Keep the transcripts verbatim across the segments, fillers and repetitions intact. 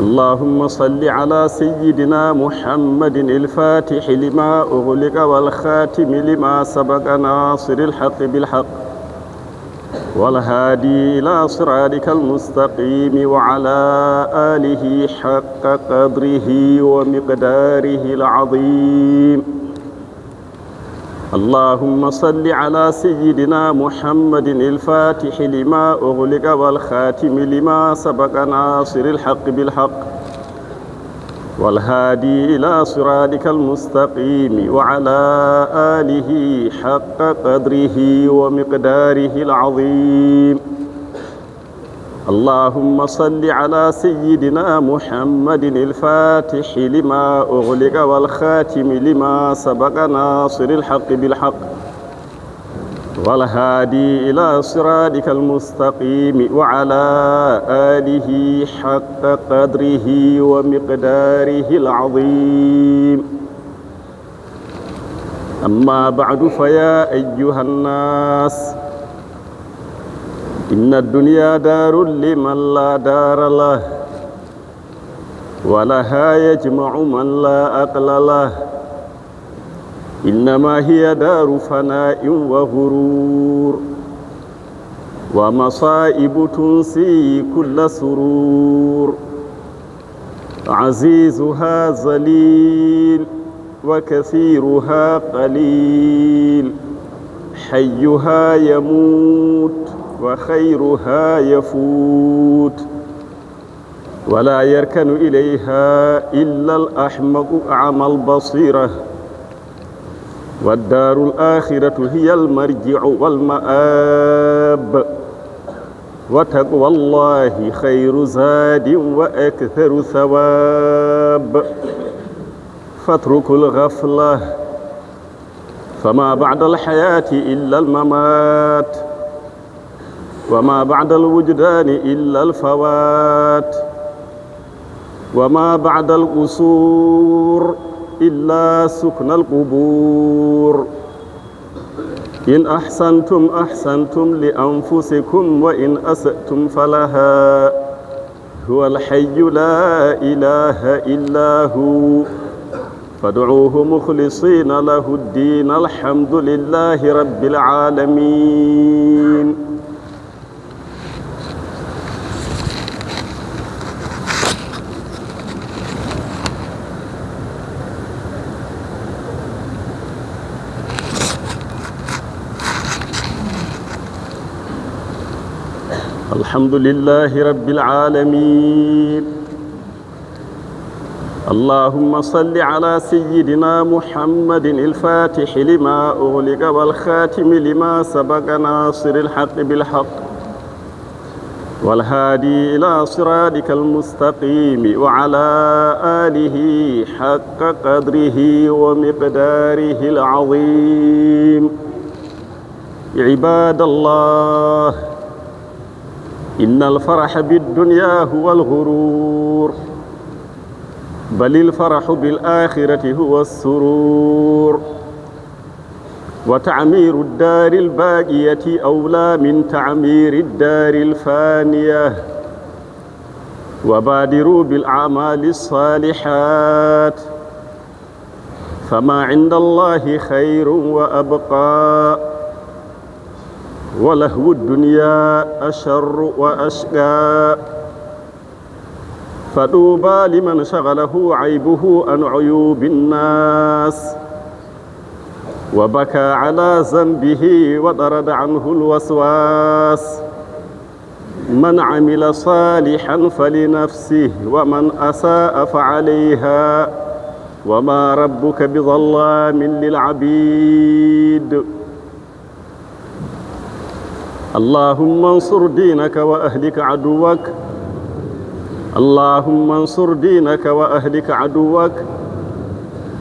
اللهم صل على سيدنا محمد الفاتح لما أغلق والخاتم لما سبق ناصر الحق بالحق والهادي إلى صراطك المستقيم وعلى آله حق قدره ومقداره العظيم. اللهم صل على سيدنا محمد الفاتح لما أغلق والخاتم لما سبق ناصر الحق بالحق والهادي إلى صراطك المستقيم وعلى آله حق قدره ومقداره العظيم. اللهم صل على سيدنا محمد الفاتح لما أغلق والخاتم لما سبق ناصر الحق بالحق والهادي إلى صراطك المستقيم وعلى آله حق قدره ومقداره العظيم. أما بعد، فيا أيها الناس، إن الدنيا دار لمن لا دار له، ولها يجمع من لا عقل له، إنما هي دار فناء وغرور، ومصائب تنسي كل سرور. عزيزها ذليل، وكثيرها قليل، حيها يموت، وخيرها يفوت، ولا يركن إليها إلا الأحمق أعمى البصيرة. والدار الآخرة هي المرجع والمآب، وتقوى الله خير زاد وأكثر ثواب. فاتركوا الغفلة، فما بعد الحياة إلا الممات، وما بعد الوجدان إلا الفوات، وما بعد القصور إلا سكن القبور. إن أحسنتم أحسنتم لأنفسكم وإن أسأتم فلها. هو الحي لا إله إلا هو فادعوه مخلصين له الدين. الحمد لله رب العالمين. الحمد لله رب العالمين. اللهم صل على سيدنا محمد الفاتح لما أغلق والخاتم لما سبق ناصر الحق بالحق والهادي إلى صراطك المستقيم وعلى آله حق قدره ومقداره العظيم. عباد الله، إن الفرح بالدنيا هو الغرور، بل الفرح بالآخرة هو السرور، وتعمير الدار الباقية أولى من تعمير الدار الفانية، وبادروا بالأعمال الصالحات، فما عند الله خير وأبقى، ولهو الدنيا أشر وأشقى. فطوبى لمن شغله عيبه عن عيوب الناس، وبكى على ذنبه وطرد عنه الوسواس. من عمل صالحا فلنفسه ومن أساء فعليها وما ربك بظلام للعبيد. اللهم انصر دينك وأهلك عدوك. اللهم انصر دينك وأهلك عدوك.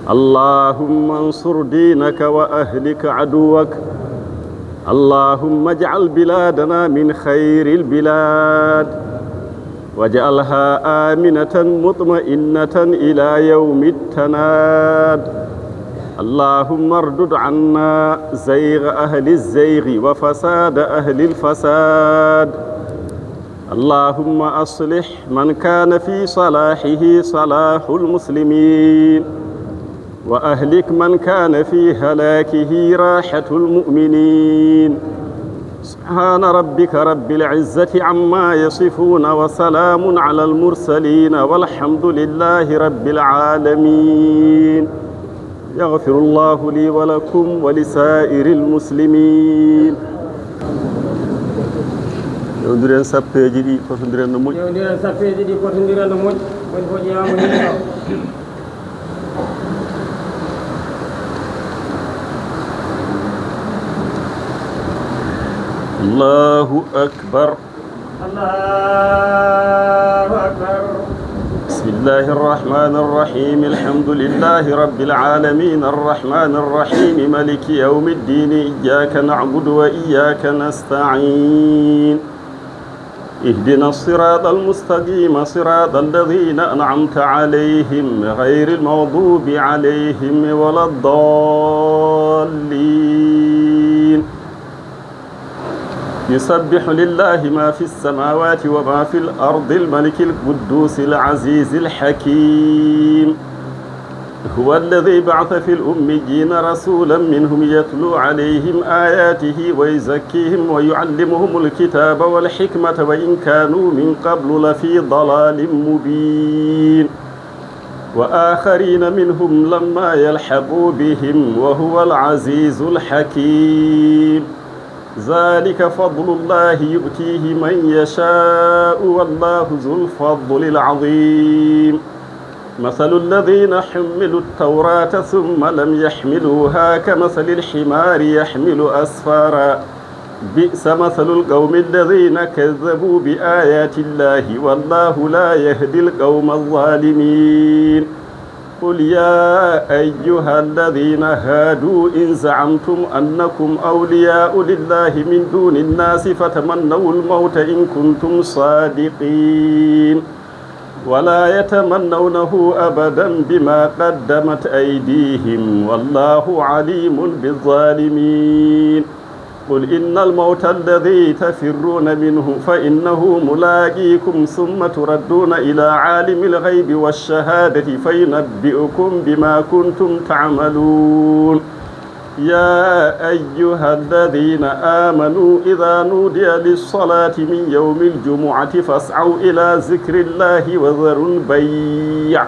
اللهم انصر دينك وأهلك عدوك. اللهم اجعل بلادنا من خير البلاد، واجعلها آمنة مطمئنة إلى يوم التناد. اللهم اردد عنا زيغ أهل الزيغ وفساد أهل الفساد. اللهم أصلح من كان في صلاحه صلاح المسلمين، وأهلك من كان في هلاكه راحة المؤمنين. سبحان ربك رب العزة عما يصفون، وسلام على المرسلين، والحمد لله رب العالمين. يغفر الله لي ولكم ولسائر المسلمين. Ƴeewdiren sappeeji ɗi, potondiren no moƴƴi. Ƴeewdiren sappeeji ɗi, potondiren no moƴƴi. Woni ko ƴeewaama heen ɗo. الله أكبر. الله أكبر. بسم الله الرحمن الرحيم. الحمد لله رب العالمين. الرحمن الرحيم. ملك يوم الدين. إياك نعبد وإياك نستعين. اهدنا الصراط المستقيم، صراط الذين أنعمت عليهم، غير المغضوب عليهم ولا الضالين. يسبح لله ما في السماوات وما في الأرض، الملك القدوس العزيز الحكيم. هو الذي بعث في الأميين رسولا منهم يتلو عليهم آياته ويزكيهم ويعلمهم الكتاب والحكمة وإن كانوا من قبل لفي ضلال مبين. وآخرين منهم لما يلحقوا بهم وهو العزيز الحكيم. ذلك فضل الله يؤتيه من يشاء والله ذو الفضل العظيم. مثل الذين حملوا التوراة ثم لم يحملوها كمثل الحمار يحمل أسفارا، بئس مثل القوم الذين كذبوا بآيات الله والله لا يهدي القوم الظالمين. قل يا أيها الذين هادوا إن زعمتم أنكم أولياء لله من دون الناس فتمنوا الموت إن كنتم صادقين. ولا يتمنونه أبدا بما قدمت أيديهم والله عليم بالظالمين. قل إن الموت الذي تفرون منه فإنه ملاقيكم ثم تردون إلى عالم الغيب والشهادة فينبئكم بما كنتم تعملون. يا أيها الذين آمنوا إذا نودي للصلاة من يوم الجمعة فاسعوا إلى ذكر الله وذروا البيع،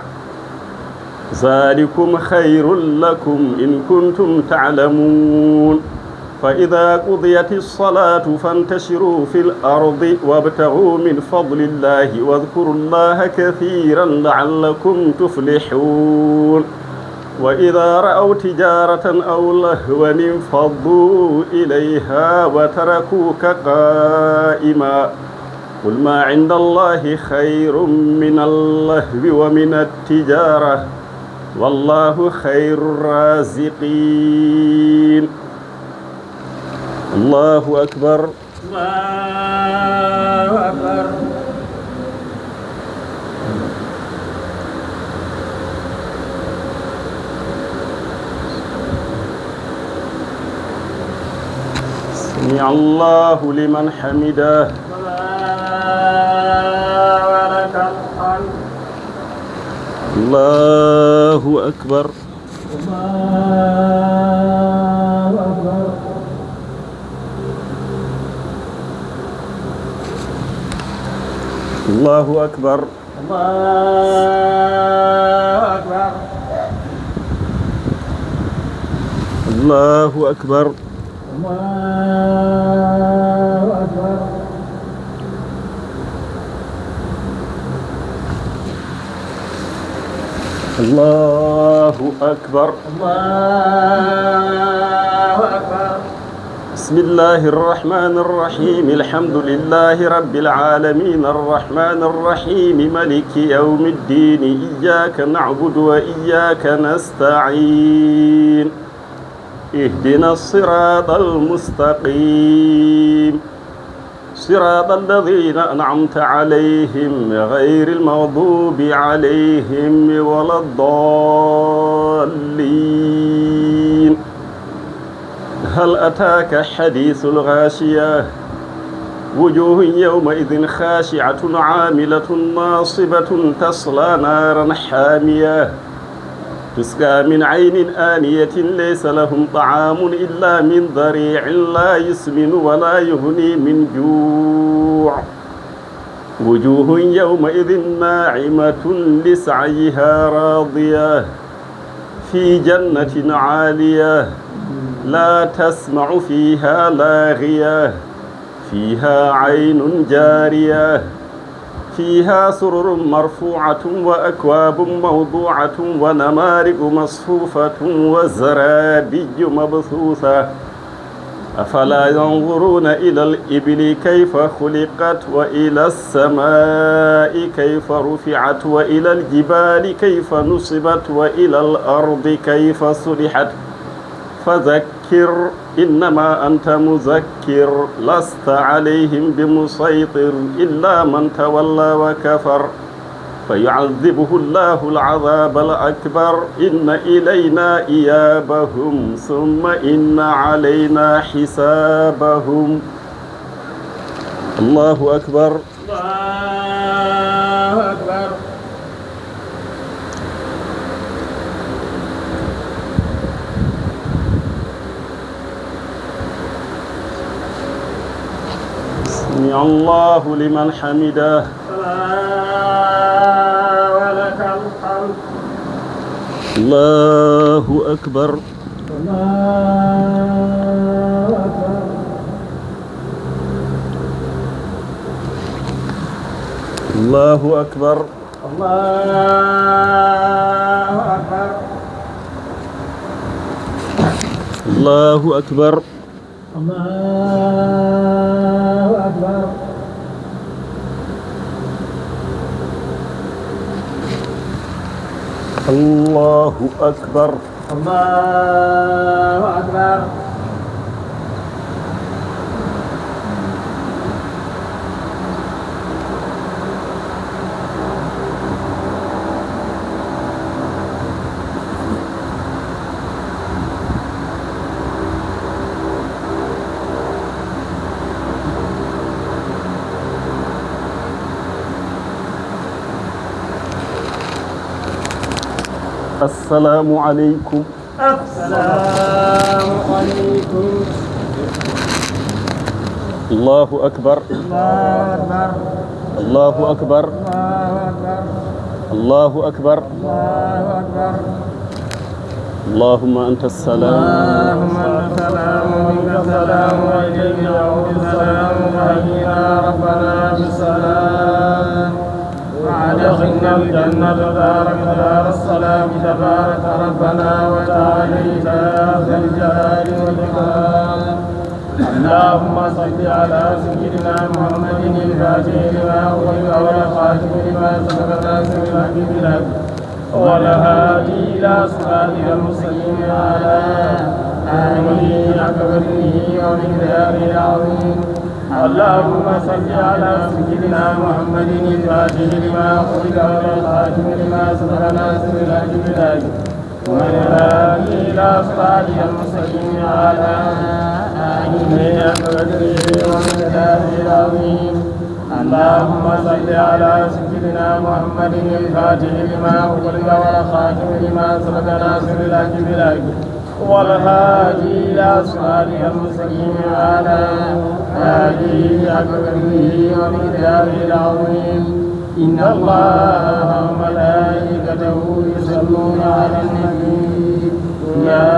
ذلكم خير لكم إن كنتم تعلمون. فإذا قضيت الصلاة فانتشروا في الأرض وابتغوا من فضل الله واذكروا الله كثيرا لعلكم تفلحون. وإذا رأوا تجارة أو لهوا انفضوا إليها وتركوك قائما. قل ما عند الله خير من اللهو ومن التجارة، والله خير الرازقين. الله أكبر. الله أكبر. سمع الله لمن حمده. ربنا ولك الحمد. الله أكبر. الله أكبر. الله أكبر. الله أكبر. الله أكبر. الله أكبر. الله أكبر. الله أكبر. بسم الله الرحمن الرحيم. الحمد لله رب العالمين. الرحمن الرحيم. ملك يوم الدين. إياك نعبد وإياك نستعين. اهدنا الصراط المستقيم. صراط الذين أنعمت عليهم غير المغضوب عليهم ولا الضالين. هل أتاك حديث الغاشية؟ وجوه يومئذ خاشعة عاملة ناصبة تصلى نارا حامية تسقى من عين آنية ليس لهم طعام إلا من ضريع لا يسمن ولا يغني من جوع. وجوه يومئذ ناعمة لسعيها راضية في جنة عالية لا تسمع فيها لاغية فيها عين جارية فيها سرر مرفوعة وأكواب موضوعة ونمارق مصفوفة وزرابي مبثوثة. أفلا ينظرون إلى الإبل كيف خلقت وإلى السماء كيف رفعت وإلى الجبال كيف نصبت وإلى الأرض كيف سطحت. فذكر إنما أنت مذكر لست عليهم بمسيطر إلا من تولى وكفر فيعذبه الله العذاب الأكبر إن إلينا إيابهم ثم إن علينا حسابهم. الله أكبر. الله أكبر. سمع الله لمن حمده. ربنا ولك الحمد. الله أكبر. الله أكبر. الله أكبر. الله أكبر. الله أكبر. الله أكبر. الله أكبر. الله أكبر. الله أكبر. السلام عليكم. السلام عليكم. الله أكبر. الله أكبر. الله أكبر. الله أكبر. الله أكبر. الله أكبر. اللهم أنت السلام. اللهم أنت السلام ومنك السلام وإليك يعود السلام فحينا ربنا بالسلام وأدخلنا الجنة دارك دار السلام تبارك ربنا وتعاليت يا ذا الجلال والإكرام. اللهم صل على سيدنا محمد الفاتح لما أغلق والخاتم لما سبق ناصر الحق بالحق والهادي إلى صراطك المستقيم وعلى آله حق قدره ومقداره العظيم. اللهم صل على سيدنا محمد الفاتح لما أغلق والخاتم لما سبق ناصر الحق بالحق والهادي إلى صراطك المستقيم وعلى آله حق قدره ومقداره العظيم. اللهم صل على سيدنا محمد الفاتح لما أغلق والخاتم لما سبق ناصر الحق بالحق والهادي إلى صراطك المستقيم وعلى آله حق قدره ومقداره العظيم. إن الله وملائكته يصلون على النبي. يا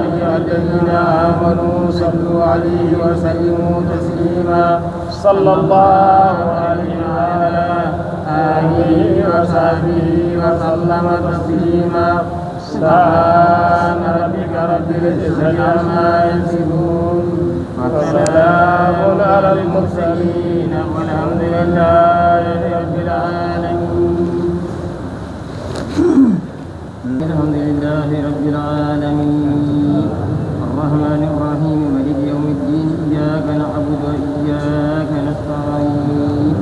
أيها الذين آمنوا صلوا عليه وسلموا تسليما. صلى الله عليه وعلى آله وصحبه وسلم تسليما. سبحان ربك رب العزة عما يصفون. وسلام على المرسلين والحمد لله رب العالمين. الحمد لله رب العالمين. الرحمن الرحيم. مالك يوم الدين. إياك نعبد وإياك نستعين.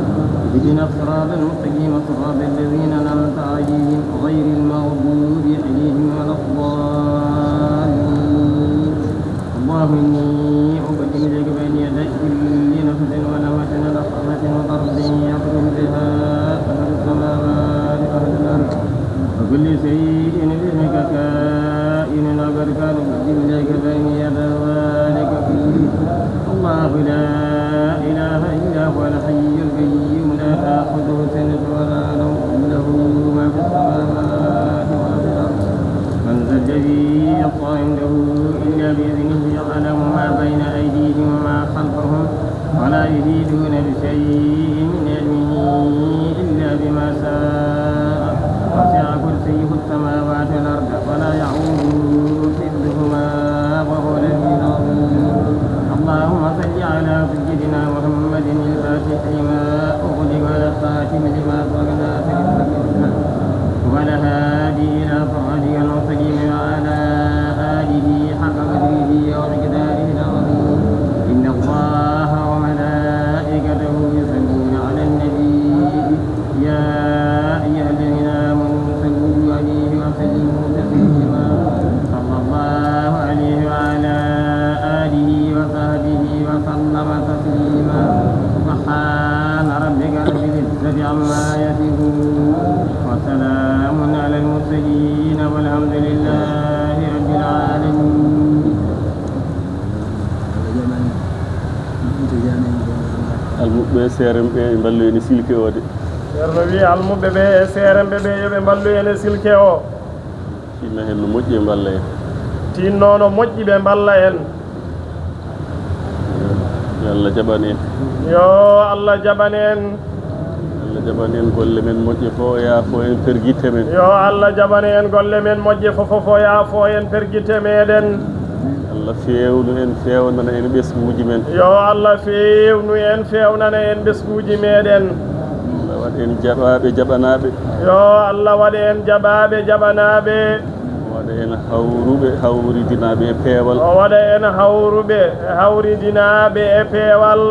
اهدنا الصراط المستقيم. صراط الذين أنعمت عليهم غير المغضوب عليهم ولا الضالين. اللهم إني أقدم إليك بين يدي كل نفس ونفس وكل شيء باسمك كائن أو قد كان، فاكتب ذلك بين يدي ذلك كله. الله لا إله إلا هو الحي القيوم لا تأخذه سنة ولا نوم له ما في السماوات وما في الأرض. من ذا الذي يشفع عنده إلا بإذنه يعلم ما بين أيديهم وما خلفهم ولا يحيطون بشيء من علمه إلا بما شاء وسع كرسيه السماوات والأرض ولا يئوده حفظهما وهو العلي العظيم. اللهم صل على سيدنا محمد الفاتح لما أغلق والخاتم لما سبق ناصر الحق بالحق والهادي إلى صراطك المستقيم وعلى آله حق قدره ومقداره العظيم. إن الله وملائكته يصلون على النبي يا أيها الذين آمنوا صلوا عليه وسلموا تسليما. صلى الله عليه وعلى آله وصحبه وسلم تسليما. سبحان ربك رب العزة عما يصفون. وسلام على المرسلين والحمد لله رب العالمين. Almuɓɓe seeren ɓe e mballu en e silke o de. Ceerno wi almuɓɓe ɓe e seerenɓe ɓe yo ɓe mballu en e silke o. Tinna heen no moƴƴi ɓe mballa en. Tinno no moƴƴi ɓe mballa en. Yo Allah jaɓan en. Yo Allah jaɓan en. Allah jaɓan en golle men moƴƴe fof, o yaafo en pergitte men. Yo Allah jaɓan en golle men moƴƴe fof, o yaafo en pergitte meɗen. Allah feewnu en, feewnana en ɓesnguuji men. Yo Allah feewnu en, feewnana en ɓesnguuji meɗen. Allah waɗ en jaɓaaɓe, jaɓanaaɓe. Yo Allah waɗ en jaɓaaɓe, jaɓanaaɓe. O waɗa en hawruɓe, hawridinaaɓe e peewal. O waɗa en hawruɓe, hawridinaaɓe e peewal.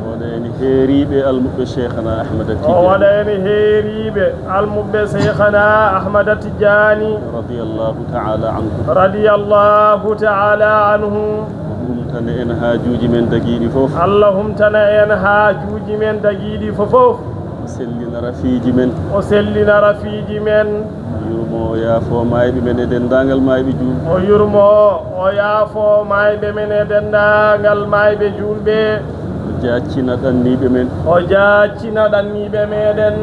O waɗa en heeriiɓe almuɓɓe Cheikhana Ahmada Tidiane. O waɗa en heeriiɓe almuɓɓe Cheikhana Ahmada Tidiane. Radiyallahu ta'ala anhu. Radiyallahu ta'ala anhu. O humtana en haajuuji men dagiiɗi fof. Allah humtana en haajuuji men dagiiɗi fof. O sellina rafiiji men. O sellina rafiiji men. O yurmo, o yaafo maayɓe men e denndaangal maayɓe juulɓe. O yurmo, o yaafo maayɓe men e denndaangal maayɓe juulɓe. O jaaccina ɗanniiɓe men. O jaaccina ɗanniiɓe meɗen.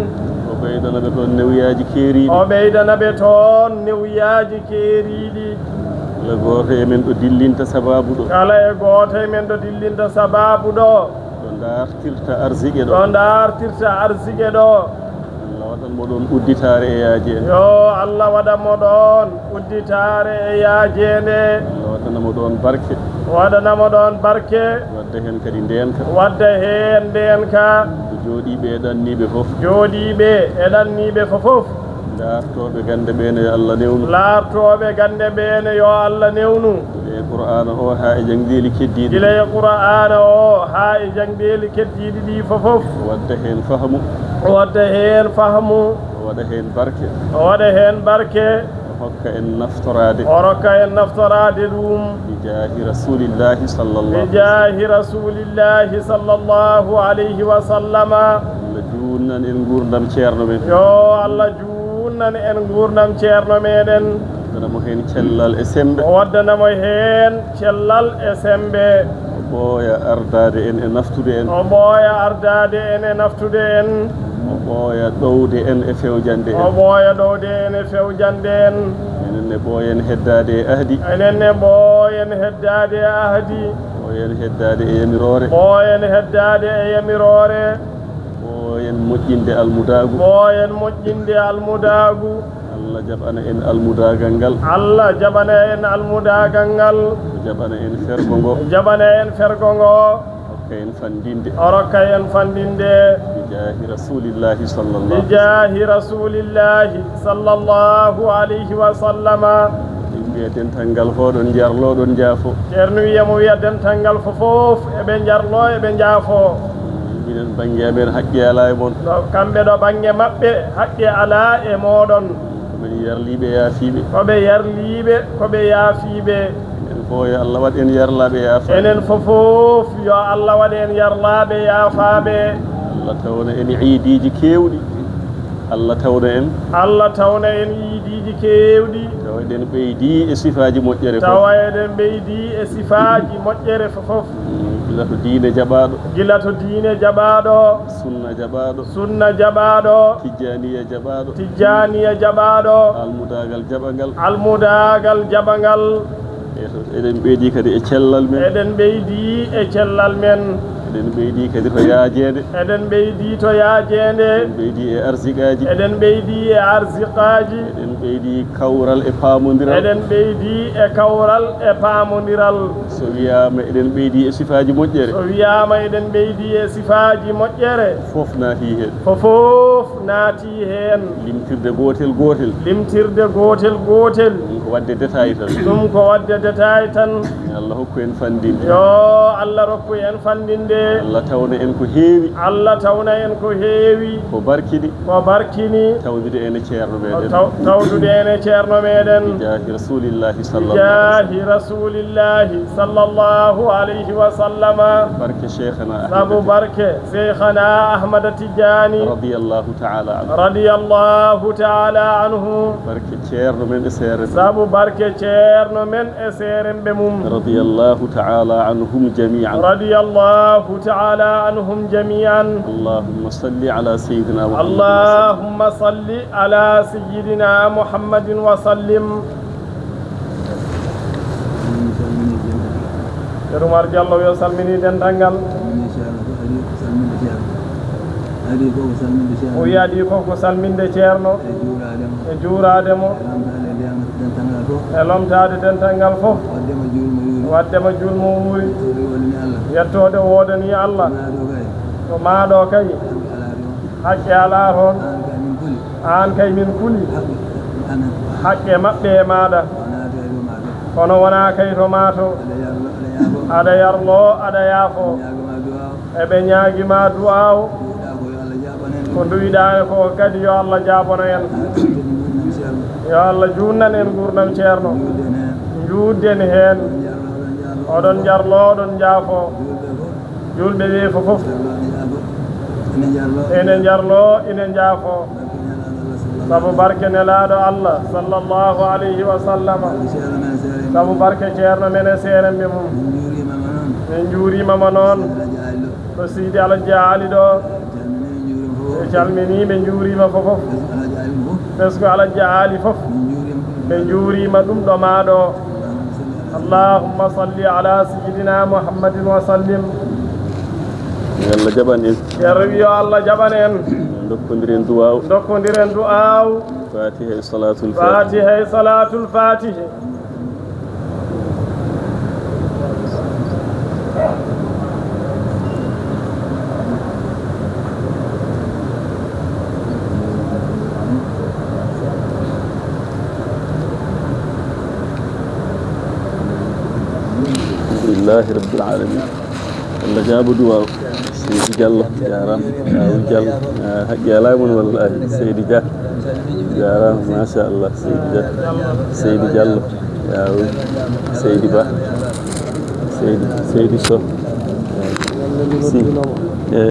O ɓeydana ɓe toon newyaaji keeriiɗi. O ɓeydana ɓe toon newyaaji keeriiɗi. Kala gooto e men ɗo dillinta sabaabu ɗo. Kala e gooto e men ɗo dillinta sabaabu ɗo. Ɗo ndaartirta arsike ɗo. Ɗo ndaartirta arsike ɗo. Allah waɗan mo ɗoon udditaare e yaajeende. Yo Allah waɗan mo ɗoon udditaare e yaajeende. Allah waɗana mo ɗoon barke. Waɗana mo ɗoon barke. Wadda heen kadi ndeenka. Wadda heen ndeenka. Ko jooɗiiɓe e ɗanniiɓe fof. Jooɗiiɓe e ɗanniiɓe fof fof. Laartooɓe gannde ɓee ne yo Allah newnu. Laartooɓe gannde ɓee ne yo Allah newnu. Gila e Qur'aana o haa e jaŋdeeli keddiiɗi. Gila e Qur'aana o haa e jaŋdeeli keddiiɗi ɗi fof fof. O wadda heen fahmu. O wadda heen fahmu. O waɗa heen barke. O waɗa heen barke. O hokka en naftoraade. O rokka en naftoraade ɗum. Bi jaahi Rasuulillaahi sallallahu. Bi jaahi Rasuulillaahi sallallahu alayhi wa sallama. Allah juutnan en nguurndam ceerno men. Yo Allah juutnan en nguurndam ceerno meɗen. Waddana mo heen cellal e semmbe. O waddana mo heen cellal e semmbe. O ɓooya ardaade en e naftude en. O ɓooya ardaade en e naftude en. O ɓooya ɗowde en e fewjande en. O ɓooya ɗowde en e fewjande en. Enen ne ɓooyen heddaade e ahdi. Enen ne ɓooyen heddaade e ahdi. Ɓooyen heddaade e yamiroore. Ɓooyen heddaade e yamiroore. Ɓooyen moƴƴinde almudaagu. Ɓooyen moƴƴinde almudaagu. Allah jaɓana en almudaagal ngal. Allah jaɓana en almudaagal ngal. O jaɓana en fergo ngo. O jaɓana en fergo ngo. Hokka en fanndinde. O rokka en fanndinde. Bi jaahi Rasuulillaahi sallallahu. Bi jaahi Rasuulillaahi sallallahu alayhi wa sallama. Yimɓe e dental ngal fof ɗon njarlo, ɗon njaafo. Ceerno wiya mo wiya dental ngal fof fof eɓe njarlo, eɓe njaafo. Minen bannge amen haqqe alaa e mon. Ɗo kamɓe ɗo bannge maɓɓe haqqe alaa e mooɗon. Ko men yarliiɓe yaafiiɓe. Ko ɓe yarliiɓe, ko ɓe yaafiiɓe. Enen fof yo Allah waɗ en yarlaaɓe yaafaaɓe. Enen fof fof yo Allah waɗ en yarlaaɓe yaafaaɓe. Allah tawna en iidiiji keewɗi. Allah tawna en. Allah tawna en iidiiji keewɗi. Tawa eɗen ɓeydi e sifaaji moƴƴere fof. Tawa eɗen ɓeydi e sifaaji moƴƴere fof. Mm, gila to diine jaɓaaɗo. Gila to diine jaɓaaɗo. Sunna jaɓaaɗo. Sunna jaɓaaɗo. Tijjaaniya jaɓaaɗo. Tijjaaniya jaɓaaɗo. Almudaagal jaɓangal. Almudaagal jaɓangal. E to, eɗen ɓeydi kadi e cellal men. Eɗen ɓeydi e cellal men. Eɗen ɓeydi kadi to yaajeende. Eɗen ɓeydi to yaajeende. Eɗen ɓeydi e arsiqaaji. Eɗen ɓeydi e arsiqaaji. Eɗen ɓeydi kawral e paamondiral. Eɗen ɓeydi e kawral e paamondiral. So wiyaama eɗen ɓeydi e sifaaji moƴƴere. So wiyaama eɗen ɓeydi e sifaaji moƴƴere. Fof naati heen. Fof naati heen. Limtirde gootel gootel. Limtirde gootel gootel. Ɗum ko waɗde détail tan. Ɗum ko waɗde détail tan. Yo Allah hokku en fanndinde. Yo Allah rokku en fanndinde. Allah tawna en ko heewi. Allah tawna en ko heewi. Ko barkini. Ko barkini. Tawdude en e ceerno meɗen. Taw-, tawdude en e ceerno meɗen. Bijaahi Rasulillahi sallallahu alaihi wasallam. Bijaahi Rasulillahi sallallahu alaihi wa sallama. Barke Cheikhana Ahmad. Sabu barke Cheikhana Ahmad Tijani. Radiyallahu ta'ala anhu. Radiyallahu ta'ala anhu. Barke ceerno men e seere men. Sabu barke ceerno men e seeremɓe mum. Radiyallahu ta'ala anhum jami'an. Radiyallahu ta'ala anhum jami'an. Allahumma salli ala sayyidina Muhammad. Allahumma salli ala sayyidina Muhammadin wa sallim. Ceerno Umar Diallo yo salmini dental ngal. Adi fof ko salminde ceerno. O wiyi adi fof ko salminde ceerno. E juuraade mo. E juuraade mo. E lomtaade dental ngal fof. E lomtaade dental ngal fof. Waɗde mo juul mo yuuri. Waɗde mo juul mo wuuri. Yettoode woodani Allah. Yettoode woodani Allah. Maa ɗo kay. To maa ɗo kay. Haqqe alaa toon. Haqqe alaa toon. Aan kay min kuli. Aan kay min kuli. Haqqe amen. Haqqe maɓɓe e maaɗa. Wonaa kay to maa to. Kono wonaa kay to maa to. Aɗa yarlo, aɗa yaafo. Aɗa yarlo, aɗa yaafo. Ñaagima duwaaw. Eɓe ñaagima duwaaw. Ko nduwiɗaa ko kadi yo Allah jaabono en. Yo Allah juutnan en nguurndam ceerno. Njuutden heen. Oɗon njarlo, oɗon njaafo. Juulɓe ɓe fof. Ene njarlo, ene njaafo. Sabu barke nelaaɗo Allah sallallahu alayhi wa sallam. Sabu barke ceerno men e seeremɓe mum. Min njuuriima ma noon. Ɗo Seydi Alhaji Ali ɗo. Ɓe calminii, ɓe njuuriima fof. Ɓesngu Alhaji Ali fof. Ɓe njuuriima ɗum ɗo maa ɗo. Allahumma salli ala sayyidina Muhammadin wa sallim. Yo Allah jaɓan en. Ceerno wi yo Allah jaɓan en. Ndokkondiren duwaaw. Ndokkondiren duwaaw. Fatiha e salatul fatiha. Fatiha e salatul fatiha. Alhamdulillahi rabbil alamin. Allah jaabo duwaaw. Seydi Diallo, jaaraama. Yaawu Diallo, a haqqi alaa e mon wallaahi. Seydi Dia, jaaraama, machallah. Seydi Dia, Seydi Diallo, yaawu. Seydi Ba, Seydi, Seydi Sow. Si. Eh,